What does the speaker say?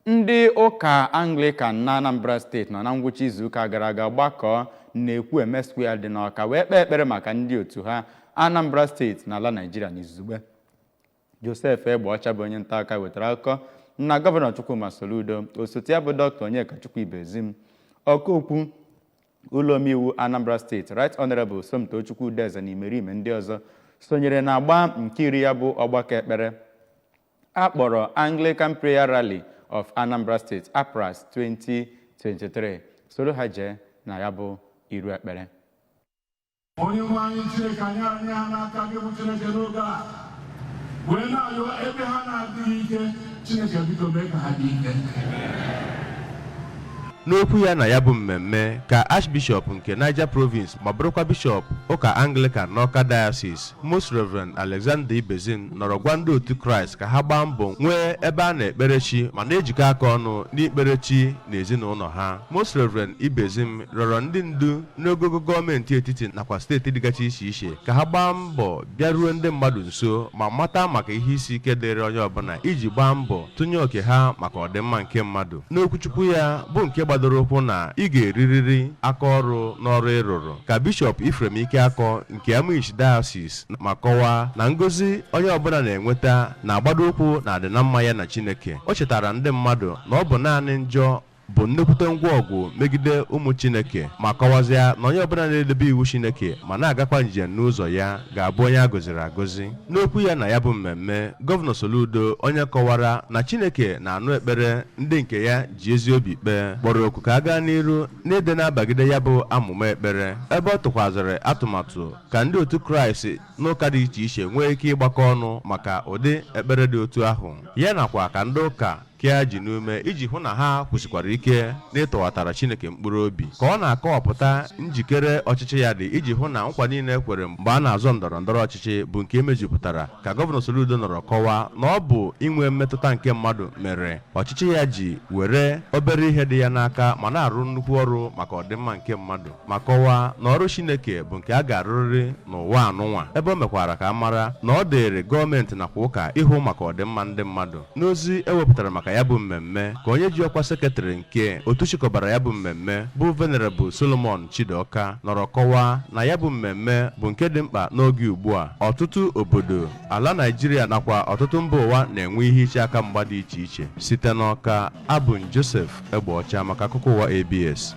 Ndị ụka Anglican na Anambra Steeti nọ na ngwụcha izuụka gara aga gbakọọ n'Ekwueme Square dị n'Awka wee kpee ekpere maka ndị otu ha, Anambra Steeti na ala Naịjirịa n'izugbe. Joseph Egbeọcha bụ onye nta akụkọ wetara akụkọ na Gọvanọ Chukwuma Soludo, osote ya bụ Dr. Onyekachukwu Ibezim, ọkaokwu ụlọ omeiwu Anambra Steeti, Right Honorable Somtochukwu Udeze na imerime ndị ọzọ sonyere na agba nke 10 ya bụ ọgbakọ ekpere a kpọrọ Anglican Prayer Rally of Anambra State, APRAS 2023. Soro ha jee na ya bụ iru ekpere. Onye nwe anyị Chineke, anyị aranye ha n'aka gị bụ Chineke n'oge a, wee na-ayọ, ebe ha na-adịghị ike, Chineke, biko mee ka ha dị ike. N'okwu ya na ya bụ mmemme, ka Archbishop nke Niger Province ma bụrụkwa Bishọp ụka Anglican n'Awka Diocese, Most Reverend Alexander Ibezim, nọrọ gwa ndị otu Kraịst ka ha gbaa mbọ nwee ebe a na-ekpere chi ma na-ejikọ aka ọnụ n'ikpere chi na ezinụlọ ha. Most Reverend Ibezim rịọrọ ndị ndu n'ogogo gọọmenti etiti nakwa steeti dịgacha iche iche ka ha gbaa mbọ bịaruo ndị mmadụ nso ma mata maka ihe isi ike dịrị onye ọbụla, iji gbaa mbọ tụnye oke ha maka ọdịmma nke mmadụ. N'okwuchukwu ya, bụ nke gbadoro ụkwụ na ị ga-erirịrị aka ọrụ n'ọrụ ị rụrụ, ka Bishọp Ifrem Ikeakọ nke Amichi Diocese ma kọwaa na ngọzi onye ọbụla na-enweta na-agbado ụkwụ na adịna mma ya na Chineke. O chetara ndị mmadụ na ọ bụ naanị njọ bụ nnukwute ngwa ọgụ megide ụmụ Chineke, ma kọwazịa na onye ọbụla na-edebe iwu Chineke ma na-agakwa njem n'ụzọ ya ga-abụ onye a gọziri agọzi. N'okwu ya na ya bụ mmemme, Gọvanọ Soludo, onye kọwara na Chineke na-anụ ekpere ndị nke ya ji ezi obi kpee, kpọrọ oku ka a gaa n'iru n'ịdị na-abagide ya bụ amụma ekpere, ebe ọ tụkwazịrị atụmatụ ka ndị otu Kraịst n'ụka dị iche iche nwee ike ịgbakọ ọnụ maka ụdị ekpere dị otu ahụ, ya nakwa ka ndị ụka kea ji n'ume iji hụ na ha kwụsịkwara ike n'ịtọghatara Chineke mkpụrụ obi. Ka ọ na-akọwapụta njikere ọchịchị ya dị iji hụ na nkwa niile ekwere mgbe a na-azọ ndọrọ ndọrọ ọchịchị bụ nke emejupụtara, ka Gọvanọ Soludo nọrọ kọwaa na ọ bụ inwe mmetụta nke mmadụ mere ọchịchị ya ji were obere ihe dị ya n'aka ma na-arụ nnukwu ọrụ maka ọdịmma nke mmadụ, ma kọwaa na ọrụ Chineke bụ nke a ga-arụrịrị n'ụwa anụnwa, ebe o mekwara ka a mara na ọ dịrị gọọmenti nakwa ụka ịhụ maka ọdịmma ndị mmadụ. N'ozi ewepụtara maka ya bụ mmemme, ka onye ji ọkwa sekretrị nke otu chịkọbara ya bụ mmemme, bụ Venerable Solomon Chidoka, nọrọ kọwaa na ya bụ mmemme bụ nke dị mkpa n'oge ugbu a ọtụtụ obodo ala Naijiria nakwa ọtụtụ mba ụwa na-enwe ihe iche aka mgba dị iche iche. Site n'Awka, abụ m Joseph Egbeọcha maka akụkọ ụwa ABS.